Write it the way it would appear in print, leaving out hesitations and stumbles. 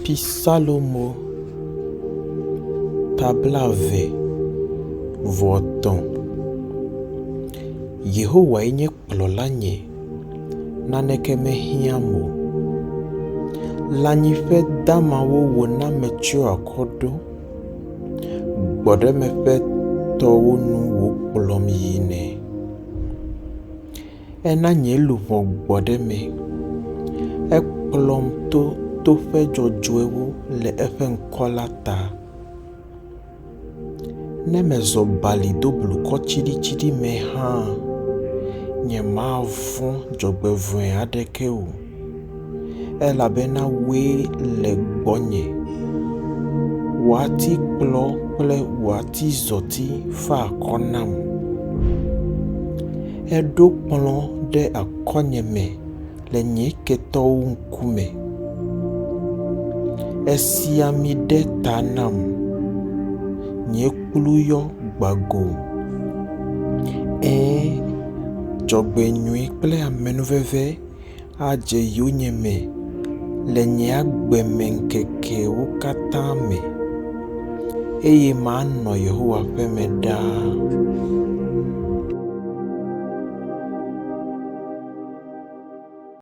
Psalomo ta 23. Yehowae nye kplɔlanye, naneke mehiãm o. Lãnyiƒe damawo wòna metsyɔ akɔ ɖo. Gbɔɖeme ƒe tɔwo nu wòkplɔm yinɛ. Ena nye luʋɔ gbɔ ɖe eme. Ekplɔm to toƒe dzɔdzɔewo le eƒe ŋkɔ la ta. Ne mezɔ bali do blukɔ tsiɖitsiɖi me hã, nyemavɔ̃ dzɔgbevɔ̃e aɖeke o, elabena wòe le gbɔnye. Wò atikplɔ kple wò atizɔti fa akɔ nam. Èɖo kplɔ̃ ɖe akɔnye me le nye ketɔwo ŋkume. Èsi ami ɖe ta nam. Nye kplu yɔ gba go. Ɛ̃, dzɔgbenyui kple amenuveve adze yonyeme le nye agbemeŋkekewo katã me, eye manɔ Yehowa ƒe me ɖaa.